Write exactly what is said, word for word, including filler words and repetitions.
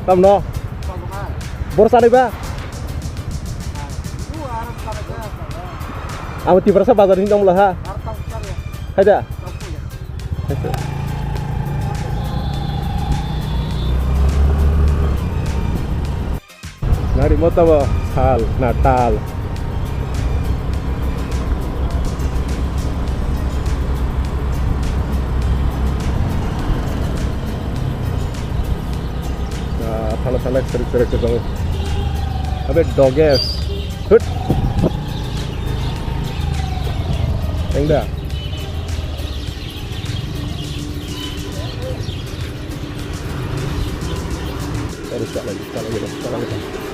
Tamno? Bor sanai ba? Amo Tiprasa bazar ni tongmla ha? Hai da? Nari mota bo sal na tal. Ah, thala thala serik serik ke jong. Abe doges. Hut. Engda. Terus tak lagi, tak lagi, tak lagi.